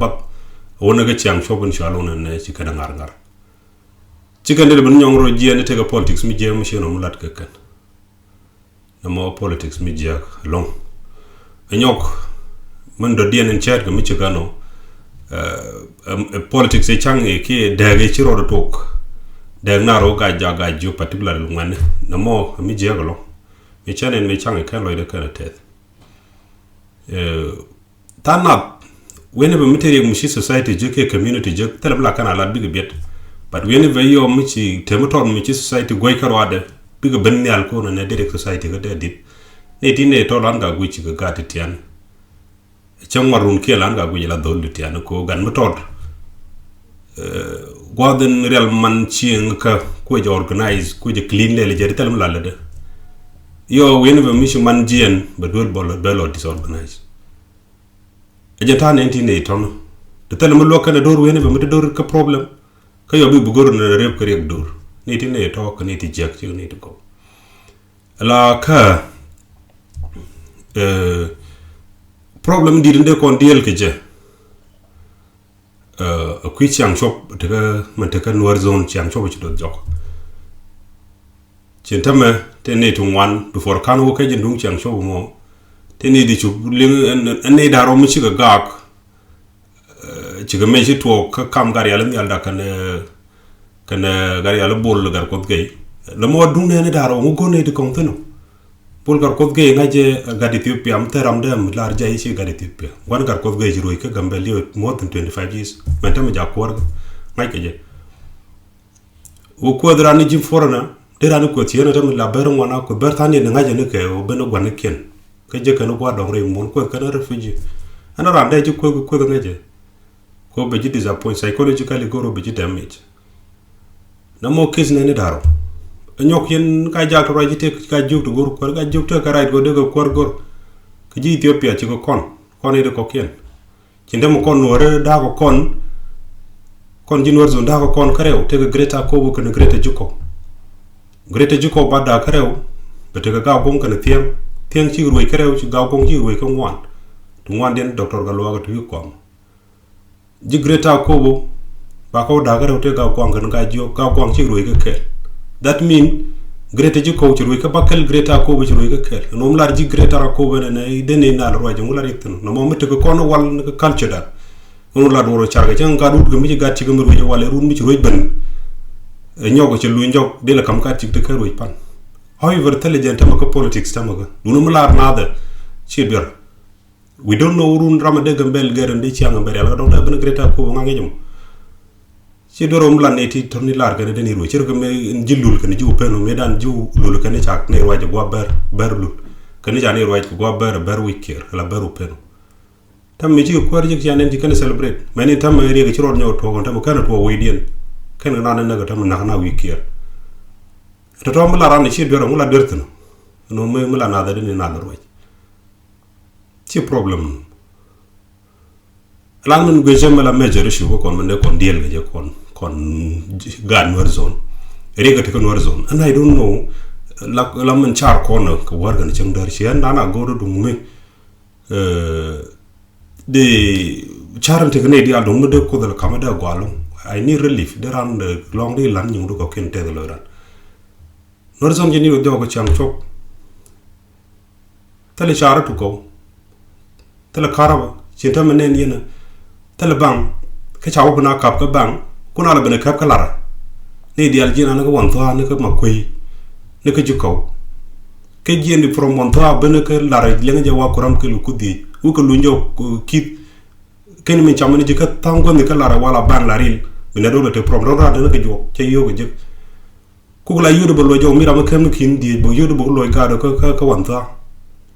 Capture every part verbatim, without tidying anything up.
bath. Wä ni kɛ ciaŋ cuɔp in cɔal wä ni nɛ ci kɛn ŋar ŋar. Ci kɛn dee ben nyɔŋ rɔ jiɛn i̱ tekɛ politics mi jiɛn mi ci nɔ mi lat kɛ kɛn. Nɛ mɔ politics mi jiɛk loŋ. Ɛ nyɔk min dɔ̱diɛn in cɛɛt kɛ mi ci kɛn ɔ. Politics ɛ caŋ i̱ kiɛ dɛɛk i̱ ci rɔɔd tok. Dɛɛk na rɔ gac ja gac jiök particularly ŋuɛni. Nɛ mɔ mi jiɛk loŋ. Mi cɛn in mi caŋ i̱ kɛn lɔcdɛ kɛn ɛ tɛth. Than nath whenever mi te riɛk mi ci society jek kiɛ community jek thilɛ mi la kɛn a lat bikɛ biɛt. But whenever yɔ mi ci temi tɔt mi ci society guɔc kä ruadɛ bikɛ ben nhial ko̱n nɛ dee riɛk society kä dee dit. Ni ti ni tɔt lan ka guic ci kɛ gat ti tian. Cäŋ ŋuarun kiɛ lan ka guic la dhol ti tian ko gan mi tɔt. Gua̱dhin rial man cieŋ kä kuec organize kuec clean lɛl jɛ ti thɛl mi lalɛ dɛ. Yɔ whenever mi ci man jiɛn bɛ duel bɔl bɛ lɔ disorganize. Ɛ jɛ ta̱a̱ nɛn ti nɛy tɔ̱nä ti thɛl mi luɔk kɛn ɛ do̱r whenever mi ti do̱r kä problem. Kä yɔ bi bi go̱r ni rep kä riɛk do̱r ni ti nɛy tɔ̱ kä ni ti jiɛk ci ni ti gɔw. La kä problem dit in dee kɔn diɛl kɛ jɛ. Ɛ kui̱ ciaŋ cuɔp tekä mɛn tekä nuɔr zone ciaŋ cuɔp ci doth jɔk. Cin tämɛ te ni ti ŋuan before kan wä kɛ jin duŋ ciaŋ cuɔp mɔ. Te ni di cup liŋ ɛn ni da̱r ɔ mi cikɛ gaak. Cikɛ mɛ ci tuɔɔk kä kam gar yal nhial dak kɛn kɛn gar yal bol gar kuɔth gɛy. Lɛ mɔ duŋ nɛni da̱r ɔ ŋu go̱n ni di kɔŋ thin ɔ. Bol gar kuɔth gɛy ŋa̱c jɛ gat Ethiopia mi thɛr ram dee mi lar jɛ i̱ ci gat Ethiopia guan gar kuɔth gɛy ci ruɔ̱c kä Gambɛl li̱w more than twenty five years mɛn tämɛ jak kuɔr ŋa̱c kɛ jɛ. Wä kuäth ran ni ji̱ forɛna dee ran ni kuäth ci ɣän ɛ tämɛ la ber ŋuan a kuäth ber than yɛn ni ŋa̱c jɛ ni kɛ wä ben ni guan ni kiɛn. Kä jɛ kɛn wä gua̱ dɔŋ rɛy muɔ̱n kuäth kɛn a refugee. Ɛn ran dee ji̱ kuäth kuäth ŋa̱c jɛ. Ko bɛ ji̱ disappoint psychologically, go̱r bɛ ji̱ damage. Nɔmɔ case nɛni da̱r ɔ. Nyɔk yɛn ka jak tɔ ruac ji̱ tëk ka jiök ti go̱r kuäär, ka jiök tëk ka right go̱r dee kɛ kuäär go̱r. Kɛ ji̱ Ethiopia ci kɛ kɔn, kɔn i̱ ti kɔkiɛn. Ci däm kɔn Nuäärä da̱a̱k kɔn, kɔn ji̱ Nuäär zone da̱a̱k kɔn kärɛw, tëkɛ Greater Akobo kɛnɛ Greater Jukɔw. Greater Jukɔw ba da̱a̱k kärɛw, bɛ tëkɛ Gaaguɔŋ kɛnɛ Thiäŋ. Thiäŋ cikɛ ruëc kärɛw, ci Gaaguɔŋ cikɛ ruëc kä ŋuan. Ti ŋuandiɛn Doctor Gatluak ti wi̱i̱ kɔm. Ji̱ Greater Akobo, ba kɛ wä da̱a̱k kärɛw tëkɛ Gaaguɔŋ kɛnɛ Gaajiɔk, Gaaguɔŋ cikɛ ruëc kä kɛɛl. That mean, Greater Jukɔw ci ruëc kä bäkɛl, Greater Akobo ci ruëc kä kɛɛl. Ɛn ɣöö mi lar ji̱ Greater Akobo nɛnɛ, den i̱ nal ruac, ɛn ɣöö lar yɛ thi̱n. Nɔmɔ mi tekɛ kɔn wal ni kä culture dan. Ŋun la duɔr carkɛ cäŋ gat wut kɛ mi ci gat cikɛ mi ruec wal ɛ run mi ci ruec ben. Ɛ nyɔk cɛ luny jɔk dee lɛ kam gat cik te kä ruec pan. However, thilɛ jɛn tämɛ kä politics tämɛ kä. Duni mi lar nathɛ. Ci duer. We don't know run ram a dee Gambel gɛr in dee ciaŋ Gambel rial kä dɔŋ dee ben Greater Akobo ŋaŋ ŋic mɔ. Ci duer rom lan nɛ ti tɔni lar kɛn dee ni ruec. Ci rɔ kɛ mi ji̱ lul kɛn ji̱ upenu mi dan ji̱ lul kɛn cak ni ruac guap bɛr, bɛr lul. Kɛn ca ni ruac kɛ guap bɛr, bɛr wi̱c kiɛr, la bɛr upenu. Tam mi ci kuäär jik cia nɛn ci kɛn celebrate. Mɛn in tam mi riɛk ci rɔɔd nyɔk tuɔɔk, tam kɛn tuɔɔk wecdiɛn. Kɛn kɛ naan näk tam nak na wi̱i̱ kiɛɛr. Tɔtɔ mi la ran ci duer ŋu la duer thin. Nɔ mi, mi la nath adini nath ruac. Ci problem. Lan min guic cɛ mi la major issue kɛ kɔn, min dee kɔn deal kɛ jɛ kɔn, kɔn gaat Nuer zone. Riɛk kɛ ti kä Nuer zone. And I don't know, la, la min car kɔn kɛ wär kɛn cäŋ däär ci ɛn nana go̱o̱r duŋ mi. Di ca̱r in tekɛ nɛy diaal duŋ mi dee kuoth lɛ ka̱m mi dee gɔaa lo̱ŋ. I need relief. Dee ran, eh, lɔŋ di lan nyiŋdu kɔ̱kiɛn tɛth lo̱c ran. Nuer zone jɛ ni wä dhiɔk kɛ ca̱ŋ cop. Thilɛ ca̱r ɛ tuk kɔw. Thilɛ karaba. Cin täämɛ nɛn yɛn ɛ. Thilɛ baŋ, kä ca wä bi na kap kä baŋ, kun a la ben a kap kä lar. Ni diaal jiɛn an kä wan thua ni kä ma kuey, ni kä ji̱ kɔw. Kä jiɛn di from wan thua ben kä lar liɛŋ jɛ wa kuram kä lu ku dhiec. Wä kä lu nyɔk, uh, kith. Ken mi cam ni ji̱ kä thaŋ guänh kä lar wala baŋ la ril. Bi na dol te from dol ran ni kä juɔk. Cɛ yio̱k jek. Kuk la yio̱t bä luɔc jɔw mi ram mi kem ni kin dhiec bä yio̱t bä luɔc gaat kä, kä, kä wan thaa.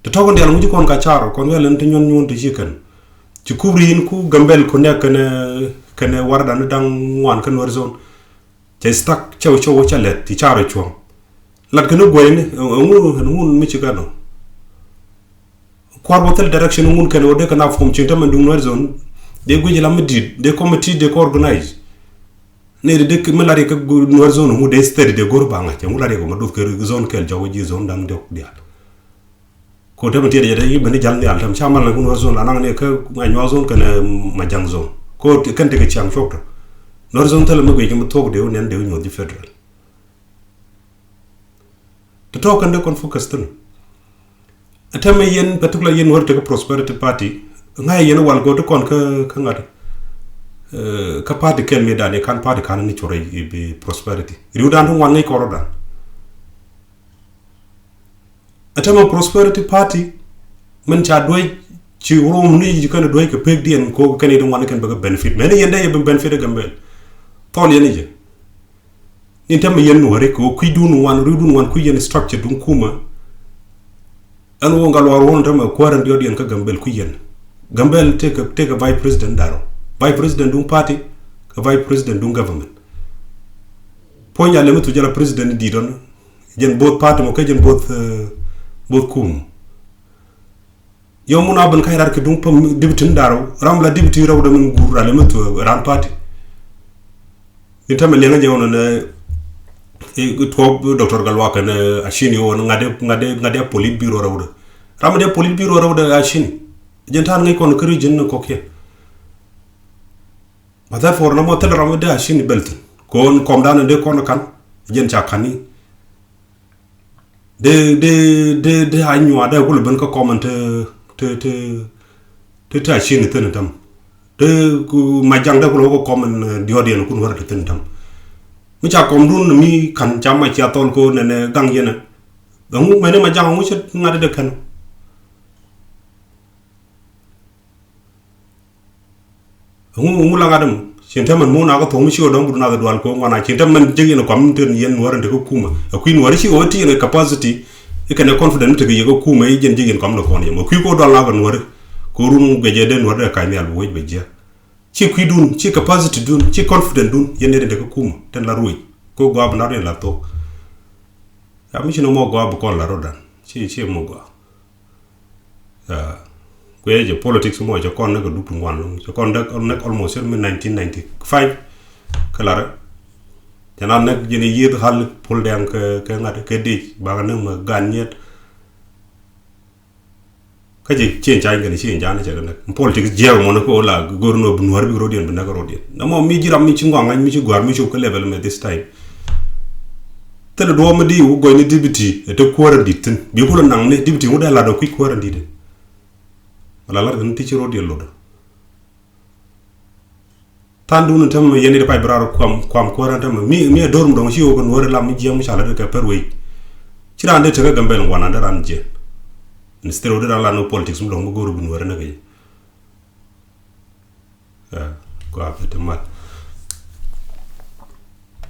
Ti tɔk in dial ŋuci kɔn ka car kɔn wial in ti nyuɔn nyuɔn ti ci kɛn. Ci kup ri in ku Gambel ku nɛk kɛnɛ, kɛnɛ wardan daŋ ŋuan kä Nuer zone. Cɛ stuck cɛw cɛw cɛ lɛt ti car cuɔ̱ŋ. Lat kɛn guɛy ni, ɛ, ɛ, ŋun, ŋun mi ci kɛn ɔ. Kua̱r bä thil direction ŋun kɛn ɣöö dee kɛ na form cieŋ tämɛ duŋ Nuer zone. Dee guic lam mi di̱t, dee committee, dee kɛ organize. Ni dee, dee mi lar yɛ kä gu-, Nuer zone ŋu dee state dee go̱r ba ŋa̱c, ŋu lar yɛ kɛ ma duth kɛ zone kɛl jɔk ji̱ zone da̱ŋ diɔk diaal. Ko tämɛ tiɛt yɛ dee yi ben ni jal nhial tämɛ ca mal na gu Nuer zone la naŋ ni kä Anyuak zone kɛnɛ Majaŋ zone. Ko ti-, kɛn tekɛ ciaŋ cuɔk tɔ. Nuer zone thilɛ mi guic kɛ mi thuɔk dee wä nɛn dee wä nyuɔth ji̱ federal. Ti tɔ̱ kɛn dee kɔn focus thi̱n. Ɛ tɛmɛ yɛn particular yɛn wär tekɛ Prosperity Party. Ŋa̱c yɛn wal go̱o̱r ti kɔn kä, kä ŋa̱t. Eh, kä party kɛl mi dan i̱ kan party kan ni cɔr i̱ bi Prosperity. Ri̱w dan ti ŋuan ŋäc kɔrɔ dan. Ɛ tɛmɛ Prosperity Party min ca duec ci rom ni ci kɛn duec kɛ pek diɛn ko kɛn i̱ di ŋuan kɛn bɛ kɛ benefit. Mɛn i̱ yɛn dee yɛ ben benefit ɛ Gambel. Thɔl yɛn i̱ jɛ. Ni tɛmɛ yɛn nuɔ̱ri kɛ wä kui̱dun wan, ri̱wdun wan kui̱ yɛn structure dun kumä. Ɛn wä ŋa̱l war wä tɛmɛ kuäär ɛn diɔt yɛn kä Gambel kui̱ yɛn. Gambel tekɛ, tekɛ vice president darɔ. Vice president dun party, kɛ vice president dun government. Puɔ̱ny alɛ mi thu jɛl a president di̱t ɔn. Jɛn both party mɔ kɛ jɛn both, eh, both kum. Yɔm mun a ben kac rar kɛ duŋ päm deputy ni da̱r ram la deputy rɛw dɛ min guur ralɛ mi thuɛ ran party. Ni tämɛ liɛŋä jɛ wä nɛ, eh, tuɔɔk Doctor Gatluak kɛnɛ, eh, Acini wä nɛ ŋa̱t dee, ŋa̱t dee, ŋa̱t dee polit biro rɛw dɛ. Ram dee polit biro rɛw dɛ Acini. Jɛn ta̱a̱n ŋäc kɔn kä region ni kɔkiɛn. But therefore, nɔmɔ thilɛ ram mi dee a cini bɛl thi̱n. Kɔn kɔmdan in dee kɔn ka̱n, jɛn ca ka̱n i̱. Dee, dee, dee, dee a nyuaat dee kulɛ ben kä kɔm in te, te, te, te, te a cini thi̱n in täm. Dee ku Majaŋ dee kulɛ wä kä kɔm in, eh, diɔt yɛn kun wärä te thi̱n in täm. Mi ca kɔmdun mi ka̱n ca mac cia thɔl ko nɛnɛ gaŋ yɛn ɛ. Ɛŋu mɛni Majaŋ ɛŋu cɛ ŋa̱t dee kɛn. Ŋu, ŋu la ŋa̱t ɛmɔ. Cin tɛmɛn mun a kä thuɔ̱k mi ci ɣä dɔ̱ŋ bi dun a kɛ dual kɛ ɣöö ŋuan a cin tɛmɛn jek yɛn kɔam tin yɛn nuäär in tekɛ kumä. Ɛ kui̱ nuäär ci ɣä ti yɛn capacity i̱ kɛnɛ confident mi tekɛ yɛ kä kumä i̱ jɛn jek yɛn kɔam ni kɔn yɛ mɔ. Kui̱ kɛ ɣöö dual ŋa̱k kɛ nuäär. Kɛ ɣöö run guɛcɛ dee nuäär dee ka̱c nhial bi wec bɛ jiäk. Ci kui̱dun, ci capacity dun, ci confident dun, yɛn ni rin dee kä kumä, tin la ruec. Ko gɔaa bi nar yɛn la thok. Ya mi ci ni mɔ gɔaa bi kɔn la rodan. Ci, ci mɔ gɔaa. Ya. Kuɛ jɛ politics mɔ cɛ kɔn näk a dup ti ŋuan lɔŋ. Cɛ kɔn näk, näk almost yɛn mi nineteen ninety-five. Kä la rɛ. Cɛ na näk jɛ ni yieth hal pol dɛŋ kɛ, kɛ ŋa̱t kɛ dec. Bakɛ näk mɛ gan nyet. Kä cɛ cieŋ ca̱ny kɛn cieŋ ca̱n cɛ kɛ näk. Politics jiɛk mɔni ko la go̱r ni ɔ bi nuɔ̱ɔ̱r bi rɔ̱diɛn bi näk rɔ̱diɛn. Na mɔ mi ji̱ ram mi ci ŋɔaŋ ŋa̱c mi ci gua̱a̱r mi cop kä level mɛ this time. Thilɛ duɔ̱ɔ̱p mi di wä gɔcni deputy ɛ te kuäär in di̱t thi̱n. Bi kulɛ naŋni deputy wä dee lat ɔ kui̱ kuäär in di̱t in. Wala lat kɛn ti ci rɔ̱diɛn lot. Tha̱a̱ŋ duun in tämɛ yɛn ni di pay bi raar kuam, kuam kuäär in tämɛ. Mi, mi ɛ do̱r mi dɔ̱ŋ ci wä kɛ nuɔ̱ɔ̱r ilam mi jiɛk mi ca lät kɛ pär wec. Ci raan dee tekä Gambɛl ŋuan an dee raan jiɛn. Instead wä dee raan la ni politics mi dɔ̱ŋ mi go̱o̱r bi nuɔ̱ɔ̱r in näk kɛ. Ɛ, kua pɛ ti mat.